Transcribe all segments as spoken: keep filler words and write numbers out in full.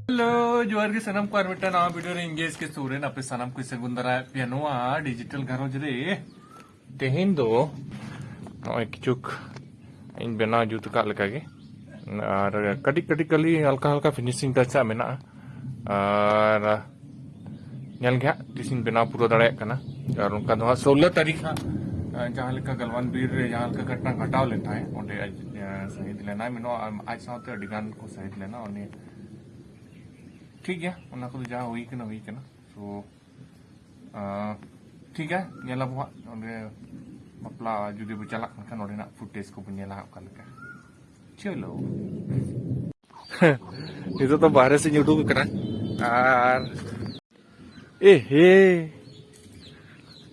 Hello, ᱡᱚᱦᱟᱨ ᱜᱮ ᱥᱟᱱᱟᱢ ᱠᱚ, ᱟᱨ ᱢᱤᱫᱴᱟᱝ ᱱᱟᱣᱟ ᱵᱷᱤᱰᱤᱭᱳ ᱨᱮ ᱤᱧ ᱜᱮ ᱮᱥ ᱠᱮ ᱥᱚᱨᱮᱱ ᱟᱯᱮ ᱥᱟᱱᱟᱢ ᱠᱚᱧ ᱥᱟᱹᱜᱩᱱ ᱫᱟᱨᱟᱭᱮᱫ ᱯᱮᱭᱟ ᱱᱚᱣᱟ ᱰᱤᱡᱤᱴᱟᱞ ᱜᱷᱟᱨᱚᱸᱡᱽ ᱨᱮ᱾ ᱛᱮᱦᱮᱧ ᱫᱚ ᱱᱚᱜᱼᱚᱭ ᱠᱤᱪᱷᱩᱠ ᱤᱧ ᱵᱮᱱᱟᱣ ᱡᱩᱛ ᱟᱠᱟᱫ ᱞᱮᱠᱟᱜᱮ, ᱟᱨ ᱠᱟᱹᱴᱤᱡ ᱠᱟᱹᱴᱤᱡ ᱠᱷᱟᱹᱞᱤ ᱦᱟᱞᱠᱟ ᱦᱟᱞᱠᱟ ᱯᱷᱤᱱᱤᱥᱤᱝ ᱴᱟᱪ ᱟᱜ ᱢᱮᱱᱟᱜᱼᱟ᱾ ᱟᱨ ᱧᱮᱞ ᱜᱮ ᱦᱟᱸᱜ ᱛᱤᱥᱤᱧ ᱵᱮᱱᱟᱣ ᱯᱩᱨᱟᱹᱣ ᱫᱟᱲᱮᱭᱟᱜ ᱠᱟᱱᱟ᱾ ᱟᱨ ᱚᱱᱠᱟ ᱫᱚ ᱦᱟᱸᱜ ᱥᱳᱞᱞᱳ ᱛᱟᱹᱨᱤᱠᱷ ᱦᱟᱸᱜ, ᱟᱸ, ᱡᱟᱦᱟᱸ ᱞᱮᱠᱟ ᱜᱟᱞᱣᱟᱱ ᱵᱤᱨ ᱨᱮ ᱡᱟᱦᱟᱸ ᱞᱮᱠᱟ ᱜᱷᱚᱴᱚᱱᱟ ᱜᱷᱚᱴᱟᱣ ᱞᱮᱱ ᱛᱟᱦᱮᱸᱫ, ᱚᱸᱰᱮ ᱟᱡ, ᱟᱸ, ᱥᱟᱹᱦᱤᱫ ᱞᱮᱱᱟᱭ, ᱢᱮᱱᱟᱜᱼᱟ, ᱟᱡ ᱥᱟᱶᱛᱮ ᱟᱹᱰᱤ ᱜᱟᱱ ᱠᱚ ᱥᱟᱹᱦᱤᱫ ᱞᱮᱱᱟ᱾ ᱩᱱᱤ ᱴᱷᱤᱠ ᱜᱮᱭᱟ, ᱚᱱᱟ ᱠᱚᱫᱚ ᱡᱟᱦᱟᱸ ᱦᱩᱭ ᱠᱟᱱᱟ, ᱦᱩᱭ ᱠᱟᱱᱟ᱾ ᱛᱚ, ᱟᱸ, ᱴᱷᱤᱠ ᱜᱮᱭᱟ, ᱧᱮᱞ ᱟᱵᱚ ᱦᱟᱸᱜ ᱚᱸᱰᱮ ᱵᱟᱯᱞᱟ ᱡᱩᱫᱤ ᱵᱚ ᱪᱟᱞᱟᱜ ᱠᱷᱟᱱ ᱚᱸᱰᱮᱱᱟᱜ ᱯᱷᱩᱴᱮᱡᱽ ᱠᱚᱵᱚ ᱧᱮᱞᱟ ᱦᱟᱸᱜ ᱚᱠᱟ ᱞᱮᱠᱟ᱾ ᱪᱚᱞᱚ᱾ ᱱᱤᱛᱚᱜ ᱫᱚ ᱵᱟᱦᱨᱮ ᱥᱮᱫ ᱤᱧ ᱩᱰᱩᱠ ᱟᱠᱟᱱᱟ᱾ ᱟᱨ ᱮ ᱦᱮ,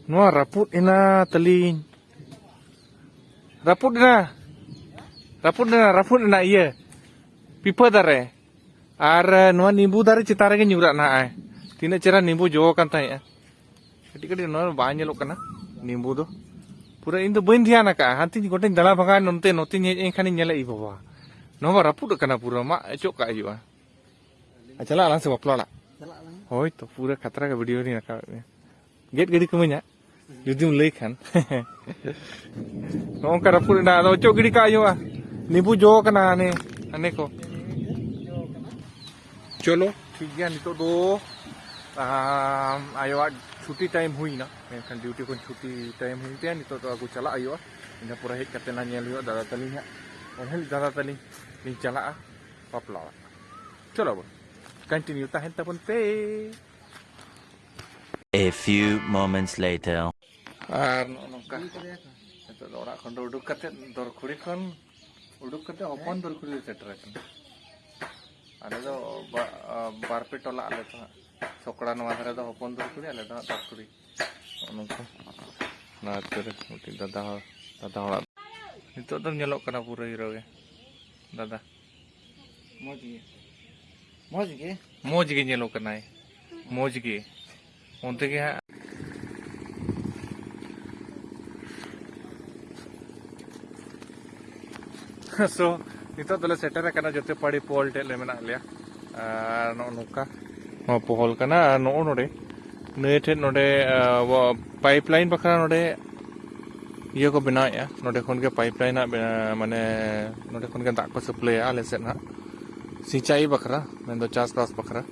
ᱱᱚᱣᱟ ᱨᱟᱹᱯᱩᱫ ᱮᱱᱟ ᱛᱟᱹᱞᱤᱧ, ᱨᱟᱹᱯᱩᱫ ᱮᱱᱟ, ᱨᱟᱹᱯᱩᱫ ᱮᱱᱟ, ᱨᱟᱹᱯᱩᱫ ᱮᱱᱟ ᱤᱭᱟᱹ ᱯᱤᱯᱟᱹ ᱫᱟᱨᱮ᱾ ᱟᱨ ᱱᱚᱣᱟ ᱱᱤᱢᱵᱩ ᱫᱟᱨᱮ ᱪᱮᱛᱟᱱ ᱨᱮᱜᱮ ᱧᱩᱨᱟᱜ ᱱᱟᱦᱟᱜ᱾ ᱛᱤᱱᱟᱹᱜ ᱪᱮᱦᱨᱟ ᱱᱤᱢᱵᱩ ᱡᱚ ᱟᱠᱟᱱ ᱛᱟᱦᱮᱸᱜᱼᱟ᱾ ᱠᱟᱹᱴᱤᱡ ᱠᱟᱹᱴᱤᱡ ᱱᱚᱣᱟ ᱵᱟᱝ ᱧᱮᱞᱚᱜ ᱠᱟᱱᱟ ᱱᱤᱢᱵᱩ ᱫᱚ᱾ ᱯᱩᱨᱟᱹ ᱤᱧ ᱫᱚ ᱵᱟᱹᱧ ᱫᱷᱮᱭᱟᱱ ᱟᱠᱟᱫᱼᱟ᱾ ᱦᱟᱱᱛᱮᱧ ᱜᱚᱴᱟᱧ ᱫᱟᱬᱟ ᱵᱷᱟᱜᱟᱣ ᱮᱱ, ᱱᱚᱱᱛᱮ ᱱᱚᱛᱮᱧ ᱦᱮᱡ ᱮᱱ ᱠᱷᱟᱱᱤᱧ ᱧᱮᱞᱮᱫ, ᱤ ᱵᱟᱵᱟ, ᱱᱚᱣᱟ ᱢᱟ ᱨᱟᱹᱯᱩᱫ ᱟᱠᱟᱱᱟ ᱯᱩᱨᱟᱹ, ᱢᱟᱜ ᱚᱪᱚᱜ ᱠᱟᱜ ᱦᱩᱭᱩᱜᱼᱟ᱾ ᱟᱨ ᱪᱟᱞᱟᱜ ᱟᱞᱟᱝ ᱥᱮ ᱵᱟᱯᱞᱟ ᱚᱲᱟᱜ? ᱪᱟᱞᱟᱜ ᱟᱞᱟᱝ᱾ ᱦᱳᱭ ᱛᱚ, ᱯᱩᱨᱟᱹ ᱠᱷᱟᱛᱨᱟ ᱜᱮ ᱵᱷᱤᱰᱤᱭᱳ ᱨᱤᱧ ᱨᱟᱠᱟᱵᱮᱫ ᱢᱮᱭᱟ᱾ ᱜᱮᱫ ᱜᱤᱰᱤ ᱠᱟᱹᱢᱟᱹᱧ ᱦᱟᱸᱜ, ᱡᱩᱫᱤᱢ ᱞᱟᱹᱭ ᱠᱷᱟᱱ᱾ ᱱᱚᱜᱼᱚ ᱱᱚᱝᱠᱟ ᱨᱟᱹᱯᱩᱫ ᱮᱱᱟ, ᱟᱫᱚ ᱚᱪᱚᱜ ᱜᱤᱰᱤ ᱠᱟᱜ ᱦᱩᱭᱩᱜᱼᱟ᱾ ᱱᱤᱵᱩ ᱡᱚ ᱠᱟᱱᱟ ᱦᱟᱱᱮ, ᱦᱟᱱᱮ ᱠᱚ᱾ ᱪᱚᱞᱚ, ᱴᱷᱤᱠ ᱜᱮᱭᱟ, ᱱᱤᱛᱚᱜ ᱫᱚ, ᱟᱢ, ᱟᱭᱳᱣᱟᱜ ᱪᱷᱩᱴᱤ ᱴᱟᱭᱤᱢ ᱦᱩᱭᱱᱟ, ᱢᱮᱱᱠᱷᱟᱱ ᱰᱤᱭᱩᱴᱤ ᱠᱷᱚᱱ ᱪᱷᱩᱴᱤ ᱴᱟᱭᱤᱢ ᱦᱩᱭᱮᱱ ᱛᱟᱭᱟ᱾ ᱱᱤᱛᱚᱜ ᱫᱚ ᱟᱹᱜᱩ ᱪᱟᱞᱟᱜ ᱦᱩᱭᱩᱜᱼᱟ᱾ ᱤᱱᱟᱹ ᱯᱚᱨᱮ ᱦᱮᱡ ᱠᱟᱛᱮ ᱱᱟ ᱧᱮᱞ ᱦᱩᱭᱩᱜᱼᱟ ᱫᱟᱫᱟ ᱛᱟᱹᱞᱤᱧ ᱦᱟᱸᱜ, ᱮᱱᱦᱤᱞᱳᱜ ᱫᱟᱫᱟ ᱛᱟᱹᱞᱤᱧ ᱞᱤᱧ ᱪᱟᱞᱟᱜᱼᱟ ᱵᱟᱯᱞᱟ ᱚᱲᱟᱜ᱾ ᱪᱚᱞᱚ ᱵᱚᱱ, ᱠᱚᱱᱴᱤᱱᱤᱭᱩ ᱛᱟᱦᱮᱱ ᱛᱟᱵᱚᱱ ᱯᱮ᱾ A few moments later. ᱟᱨ ᱱᱚᱜᱼᱚ ᱱᱚᱝᱠᱟ ᱱᱤᱛᱚᱜ ᱫᱚ ᱚᱲᱟᱜ ᱠᱷᱚᱱ ᱫᱚ ᱩᱰᱩᱠ ᱠᱟᱛᱮᱫ, ᱫᱚᱨᱠᱷᱩᱲᱤ ᱠᱷᱚᱱ ᱩᱰᱩᱠ ᱠᱟᱛᱮᱫ ᱦᱚᱯᱚᱱ ᱫᱚᱨᱠᱷᱩᱲᱤ ᱞᱮ ᱥᱮᱴᱮᱨ ᱟᱠᱟᱱᱟ᱾ ᱟᱞᱮ ᱫᱚ ᱵᱟ-, ᱵᱟᱨ ᱯᱮ ᱴᱚᱞᱟ ᱟᱞᱮ ᱫᱚ ᱦᱟᱸᱜ᱾ ᱥᱚᱠᱲᱟ ᱱᱚᱣᱟ ᱫᱷᱟᱨᱮ ᱫᱚ ᱦᱚᱯᱚᱱ ᱫᱚᱨᱠᱷᱩᱲᱤ, ᱟᱞᱮ ᱫᱚ ᱦᱟᱸᱜ ᱫᱚᱨᱠᱷᱩᱲᱤ᱾ ᱱᱚᱜᱼᱚ ᱱᱚᱝᱠᱟ ᱱᱚᱣᱟ ᱟᱹᱛᱩ ᱨᱮ ᱢᱤᱫᱴᱤᱡ ᱫᱟᱫᱟ ᱦᱚᱲ, ᱫᱟᱫᱟ ᱦᱚᱲᱟᱜ᱾ ᱱᱤᱛᱚᱜ ᱫᱚᱢ ᱧᱮᱞᱚᱜ ᱠᱟᱱᱟ ᱯᱩᱨᱟᱹ ᱦᱤᱨᱳ ᱜᱮ, ᱫᱟᱫᱟ᱾ ᱢᱚᱡᱽ ᱜᱮ᱾ ᱢᱚᱡᱽ ᱜᱮ᱾ ᱢᱚᱡᱽ ᱜᱮ ᱧᱮᱞᱚᱜ ᱠᱟᱱᱟᱭ, ᱢᱚᱡᱽ ᱜᱮ᱾ ᱚᱱᱛᱮ ᱜᱮ ᱦᱟᱸᱜ᱾ So, ᱱᱤᱛᱚᱜ ᱫᱚᱞᱮ ᱥᱮᱴᱮᱨ ᱟᱠᱟᱱᱟ ᱡᱚᱛᱮᱯᱟᱲᱤ ᱯᱳᱞ ᱴᱷᱮᱡ ᱞᱮ ᱢᱮᱱᱟᱜ ᱞᱮᱭᱟ᱾ ᱟᱨ ᱱᱚᱜᱼᱚ ᱱᱚᱝᱠᱟ ᱱᱚᱣᱟ ᱯᱳᱞ ᱠᱟᱱᱟ᱾ ᱟᱨ ᱱᱚᱜᱼᱚ ᱱᱚᱰᱮ ᱱᱟᱹᱭ ᱴᱷᱮᱡ ᱱᱚᱰᱮ, ᱟᱵᱚ ᱯᱟᱭᱤᱯ ᱞᱟᱭᱤᱱ ᱵᱟᱠᱷᱨᱟ ᱱᱚᱰᱮ ᱤᱭᱟᱹ ᱠᱚ ᱵᱮᱱᱟᱣᱮᱫᱼᱟ᱾ ᱱᱚᱰᱮ ᱠᱷᱚᱱ ᱜᱮ ᱯᱟᱭᱤᱯ ᱞᱟᱭᱤᱱ ᱦᱟᱸᱜ ᱵᱮ-, ᱢᱟᱱᱮ ᱱᱚᱰᱮ ᱠᱷᱚᱱ ᱜᱮ ᱫᱟᱜ ᱠᱚ ᱥᱟᱯᱞᱟᱭᱟ ᱟᱞᱮ ᱥᱮᱫ ᱦᱟᱸᱜ, ᱥᱤᱸᱪᱟᱭᱤ ᱵᱟᱠᱷᱨᱟ, ᱢᱮᱱᱫᱚ ᱪᱟᱥᱵᱟᱥ ᱵᱟᱠᱷᱨᱟ᱾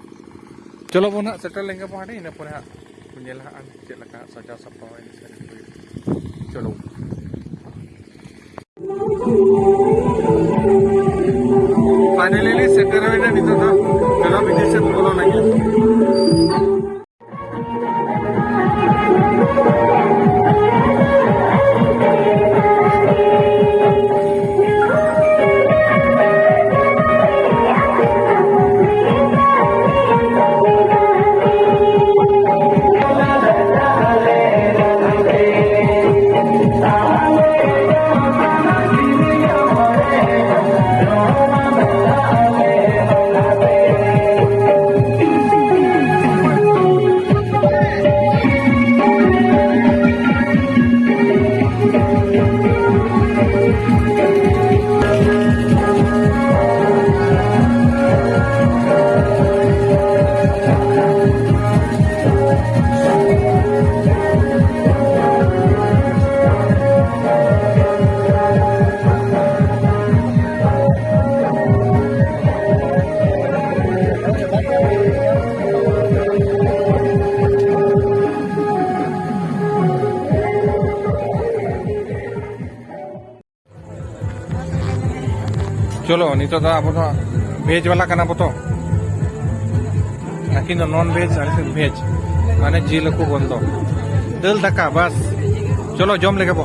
ᱪᱚᱞᱚ ᱵᱚᱱ ᱦᱟᱸᱜ ᱥᱮᱴᱮᱨ ᱞᱮᱱ ᱜᱮᱵᱚᱱ ᱦᱟᱸᱰᱮ, ᱤᱱᱟᱹ ᱯᱚᱨᱮ ᱦᱟᱸᱜ ᱧᱮᱞᱟ ᱦᱟᱸᱜ ᱪᱮᱫ ᱞᱮᱠᱟ ᱥᱟᱡᱟᱣ ᱥᱟᱯᱲᱟᱣ ᱮᱱᱮᱡ ᱥᱮᱨᱮᱧ ᱠᱚ ᱦᱩᱭᱩᱜᱼᱟ᱾ ᱪᱚᱞᱚ᱾ Finally ᱞᱮ ᱥᱮᱴᱮᱨ ᱦᱩᱭᱱᱟ ᱱᱤᱛᱚᱜ ᱫᱚ᱾ ᱪᱚᱞᱚ ᱵᱷᱤᱛᱤᱨ ᱥᱮᱫ ᱵᱚᱞᱚ ᱞᱟᱹᱜᱤᱫ᱾ ᱪᱚᱞᱚ, ᱱᱤᱛᱚᱜ ᱫᱚ ᱟᱵᱚ ᱫᱚ ᱵᱷᱮᱡᱽ ᱵᱟᱞᱟ ᱠᱟᱱᱟ ᱵᱚ ᱛᱚ᱾ ᱟᱹᱠᱤᱱ ᱫᱚ ᱱᱚᱱ ᱵᱷᱮᱡᱽ, ᱟᱹᱞᱤᱧ ᱫᱚ ᱵᱷᱮᱡᱽ, ᱢᱟᱱᱮ ᱡᱤᱞ ᱦᱟᱹᱠᱩ ᱵᱚᱱᱫᱚ᱾ ᱫᱟᱹᱞ ᱫᱟᱠᱟ, ᱵᱟᱥ᱾ ᱪᱚᱞᱚ, ᱡᱚᱢ ᱞᱮᱜᱮ ᱵᱚ᱾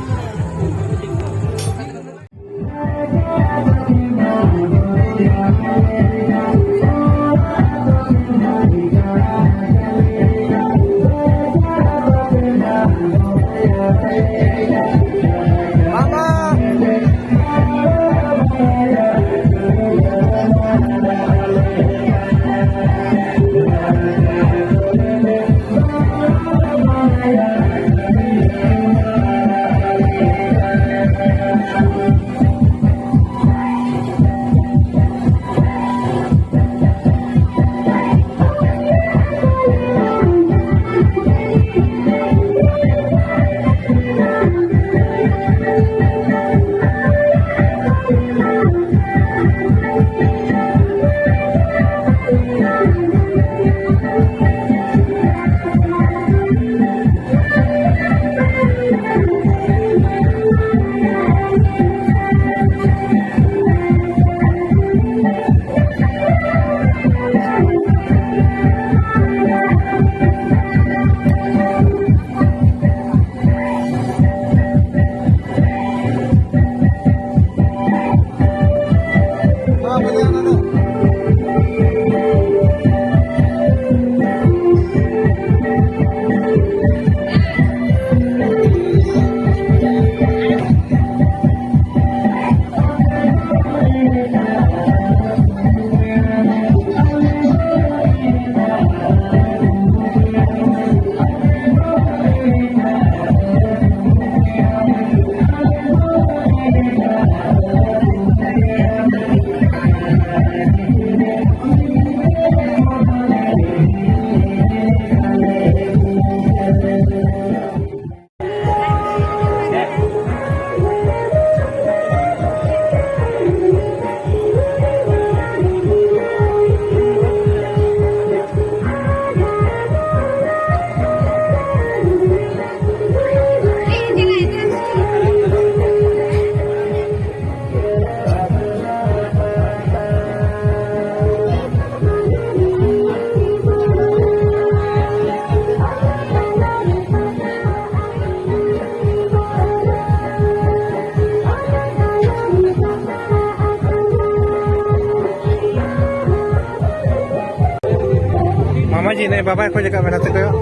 ᱢᱟᱢᱟ ᱡᱤ, ᱱᱮ ᱵᱟᱵᱟᱭ ᱠᱷᱚᱡ ᱟᱠᱟᱫ ᱢᱮ, ᱱᱟᱛᱮ ᱠᱚᱭᱚᱜ᱾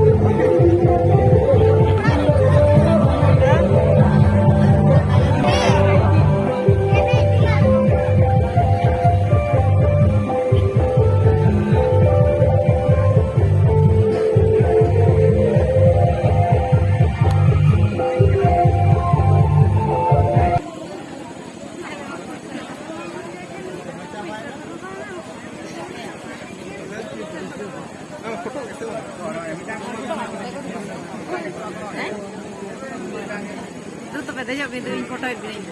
ᱫᱩ ᱛᱚᱵᱮ ᱫᱮᱡᱚᱜ ᱵᱤᱱ, ᱫᱩ ᱤᱧ ᱯᱷᱳᱴᱳᱭᱮᱫ ᱵᱤᱱᱟᱹᱧ᱾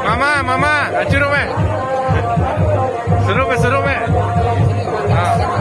ᱢᱟᱢᱟ, ᱢᱟᱢᱟ, ᱟᱹᱪᱩᱨᱚᱜ ᱢᱮ᱾ ᱥᱩᱨᱩᱜ ᱢᱮ, ᱥᱩᱨᱩᱜ ᱢᱮ᱾ ᱦᱮᱸ᱾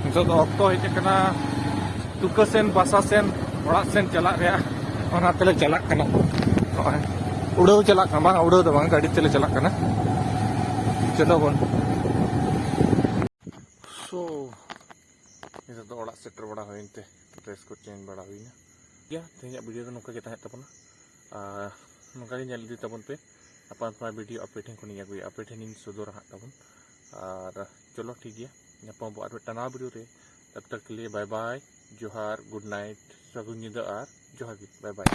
ᱱᱤᱛᱚᱜ ᱫᱚ ᱚᱠᱛᱚ ᱦᱮᱡ ᱟᱠᱟᱱᱟ ᱛᱩᱠᱟᱹ ᱥᱮᱱ, ᱵᱟᱥᱟ ᱥᱮᱱ, ᱚᱲᱟᱜ ᱥᱮᱱ ᱪᱟᱞᱟᱜ ᱨᱮᱭᱟᱜ᱾ ᱚᱱᱟ ᱛᱮᱞᱮ ᱪᱟᱞᱟᱜ ᱠᱟᱱᱟ᱾ ᱱᱚᱜᱼᱚᱭ ᱩᱰᱟᱹᱣ ᱪᱟᱞᱟᱜ ᱠᱟᱱᱟ, ᱵᱟᱝ ᱩᱰᱟᱹᱣ ᱫᱚ ᱵᱟᱝ, ᱜᱟᱹᱰᱤ ᱛᱮᱞᱮ ᱪᱟᱞᱟᱜ ᱠᱟᱱᱟ᱾ ᱪᱚᱞᱚ ᱵᱚᱱ᱾ ᱥᱳ, ᱱᱤᱛᱚᱜ ᱫᱚ ᱚᱲᱟᱜ ᱥᱮᱴᱮᱨ ᱵᱟᱲᱟ ᱦᱩᱭᱮᱱ ᱛᱮ ᱰᱨᱮᱥ ᱠᱚ ᱪᱮᱧᱡᱽ ᱵᱟᱲᱟ ᱦᱩᱭᱱᱟ᱾ ᱴᱷᱤᱠ ᱜᱮᱭᱟ, ᱛᱮᱦᱮᱧᱟᱜ ᱵᱷᱤᱰᱤᱭᱳ ᱫᱚ ᱱᱚᱝᱠᱟ ᱜᱮ ᱛᱟᱦᱮᱸ ᱛᱟᱵᱚᱱᱟ᱾ ᱟᱨ ᱱᱚᱝᱠᱟ ᱜᱮ ᱧᱮᱞ ᱤᱫᱤ ᱛᱟᱵᱚᱱ ᱯᱮ᱾ ᱟᱯᱟᱱ ᱟᱯᱱᱟᱨ ᱵᱷᱤᱰᱤᱭᱳ ᱟᱯᱮ ᱴᱷᱮᱱ ᱠᱷᱚᱱᱤᱧ ᱟᱹᱜᱩᱭᱟ, ᱟᱯᱮ ᱴᱷᱮᱱᱤᱧ ᱥᱚᱫᱚᱨᱟ ᱦᱟᱸᱜ ᱛᱟᱵᱚᱱ᱾ ᱟᱨ ᱪᱚᱞᱚ ᱴᱷᱤᱠ ᱜᱮᱭᱟ, ᱧᱟᱯᱟᱢ ᱟᱵᱚ ᱟᱨ ᱢᱤᱫᱴᱟᱝ ᱱᱟᱣᱟ ᱵᱷᱤᱰᱤᱭᱳ ᱨᱮ᱾ ᱛᱟᱵ ᱛᱟᱠ ᱠᱮ ᱞᱤᱭᱮ ᱵᱟᱭ ᱵᱟᱭ, ᱡᱚᱦᱟᱨ, ᱜᱩᱰ ᱱᱟᱭᱤᱴ, ᱥᱟᱹᱜᱩᱱ ᱧᱤᱫᱟᱹ ᱟᱨ ᱡᱚᱦᱟᱨ ᱜᱮ, ᱵᱟᱭ ᱵᱟᱭ᱾